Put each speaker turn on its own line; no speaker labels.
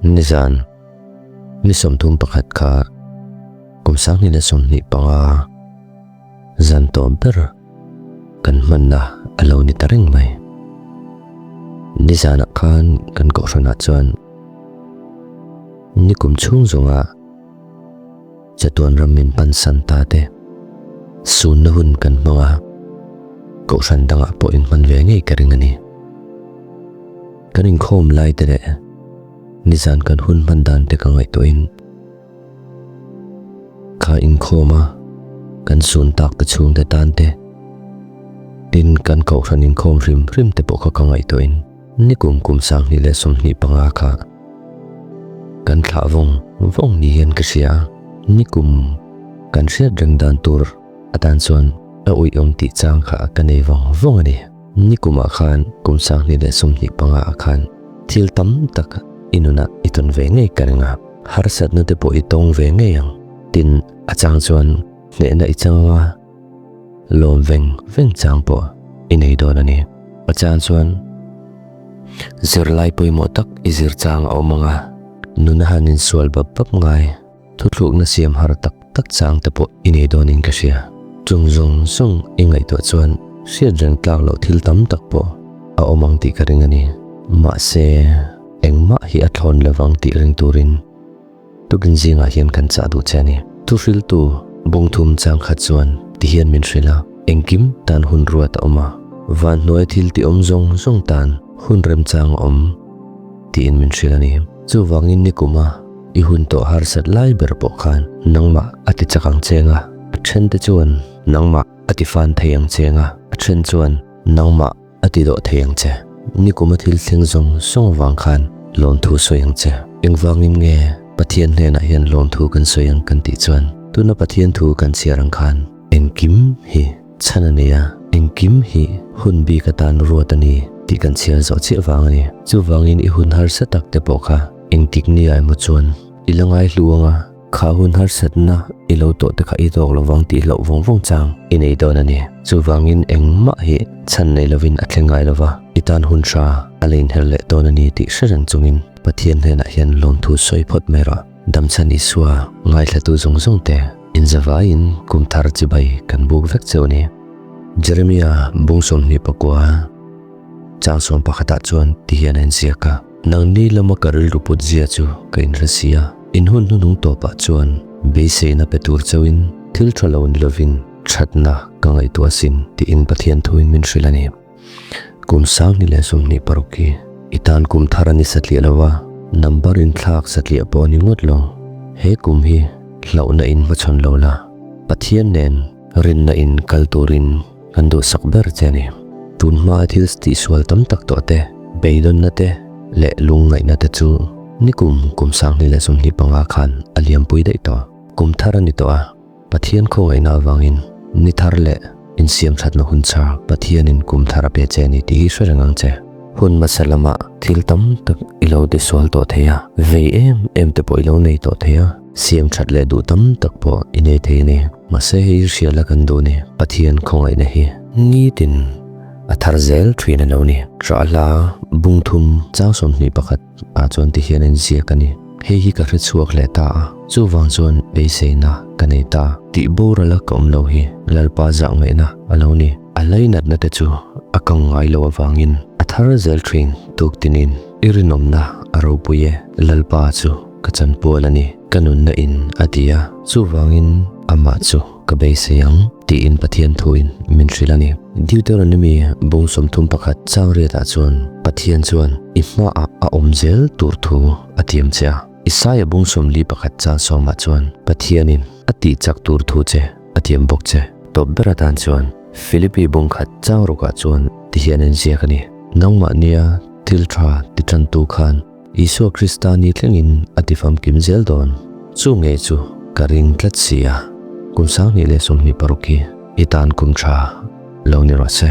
Nizan ni 31 kha kum 2025 zan tawp ber kan hmanna a lo ni ta reng mai. Nizanah khan kan kohhranah chuan nikum chhung zawnga chatuan ram min pansan ta te sunna hun kan hmang a, kohhran dangah pawh inhman ve ngei ka ring a ni. Kan inkhawm lai te leh nizan kan hun hman dan te ka ngaihtuahin kha inkhawm a kan sun tak te chhungte tan te tin kan kohhran inkhawm hrim hrim te pawh kha ka ngaihtuahin nikum kum 2025 kha kan thlah vawng vawng ni hian ka hria a, nikum kan hriat reng dan tur atan chuan a uiawm tih chang kha ka nei vawng vawng a ni. Nikumah khan kum 2025 ah khan thil tam tak i nunah i tawn ve ngei ka ring a, harsatna te pawh i tawng ve ngei ang. Tin, a chang chuan hnehna i chang anga lawm veng veng chang pawh i nei dawn a ni. A chang chuan zirlai pawimawh tak i zir chang a awm anga, nuna han insual bap bap ngai thuthlukna siam har tak tak chang te pawh i nei dawnin ka hria. Chung zawng zawng i ngaihtuah chuan hriat reng tlak loh thil tam tak pawh a awm ang tih ka ring a ni. Mahse, engmah hi a thlawn lovang tih ring turin tukin zingah hian kan chah duh che a ni. Thuhriltu bungthum chang khat chuan tihian min hrilh a, engkim tan hun ruat a awm a, van hnuai thil ti awm zawng zawng tan hun remchang a awm tiin min hrilh a ni. Chuvangin nikuma i hun tawh harsat lai ber pawh khan nangmah a ti chak ang cheng a, a then te chuan nangmah a ti fan thei ang cheng a, a then chuan nangmah a ti dawh thei ang che. Nikuma thil thleng zawng zawng avang khan lawmthu sawi ang che. Engvangin nge Pathian hnenah hian lawmthu kan sawi ang kan tih chuan tuna Pathian thu kan chhiar ang khan engkim hi chhan a nei a, engkim hi hun bik atan ruat a ni tih kan chhiar zawh chiah vang a ni. Chuvangin i hun harsa tak te pawh kha engtik ni ah emaw chuan i la ngai hlu ang a, kha hun harsatna i lo tawh te kha i tawk lovang tih hlauh vawng vawng chang i nei dawn a ni. Chuvangin engmah hi chhan nei lovin a thleng ngai lova, i tan hun hra a la inher leh dawn a ni tih hre reng chungin Pathian hnenah hian lawmthu sawi phawt mai rawh. Damchhan Isua ngaithlatu zawng zawng te inzavaiin kum thar chibai kan buk vek cheu a ni. Jeremia bung 29 chang 11 ah chuan ti hian a inziak a, Nangni lama ka rilru put zia chu ka inhre si a, in hun hnuhnung tawpah chuan beiseina pe tur chauhin thil tha lo ni lovin thatna ka ngaihtuah asin tiin Pathian thuin min hrilh a ni. Kum 2026 hi i tan kum thar a ni satliah lo a, number inthlak satliah pawh a ni ngawt lo. He kum hi hlauhna in hmachhawn lo la, Pathian nen rinna in kal turin kan duhsak ber che a ni. Tun hmaa thil tihsual tam tak tawh te, beidawnna te leh lungngaihna te chu nikum kum 2025 khan a liampui daih tawh. Kum thar a ni tawh a, Pathian khawngaihna avangin ni thar leh insiam thatna hun char Pathianin kum thar a pe che a ni tih hi hre reng ang che. Hun hmasa lamah thil tam tak i lo tisual tawh thei a, vei em em te pawh i lo nei tawh thei a, siam that leh duh tam tak pawh i nei thei a ni. Mahse hei hriala kan duh ni, Pathian khawngaihna hi nitin a thar zel thin a lo ni. Ṭahla bungthum chang 21 ah chuan ti hian a inziak a ni. Hei hi ka hre chhuak leh ta a, chuvang chuan beiseina ka nei ta. Tih borala ka awm lo hi Lalpa zah ngaihna a lo ni. A lainatna te chu a kang ngai lo avangin a thar zel thin tuk tinin i rinawmna a ropui e. Lalpa chu ka chanpual a ni, ka nunna in a ti a, chuvangin amah chu ka beisei ang tiin Pathian thuin min hrilh a ni. Deuteronomy bung 31 chang riatah chuan Pathian chuan i hmaah a awm zel tur thu a tiam che a. Isaia bung 41 chang sawmah chuan Pathianin a tih chak tur thu che a tiam bawk che. Tawp ber atan chuan Philippi bung khat chang rukah chuan tihian an ziak a ni. Nangmah nia thil tha ti tantu khan Isua Krista ni thlengin a ti famkim zel dawn. Chu nge chu ka ring tlat si a. Kum 2026 hi i tan kum tha lo ni rawh se.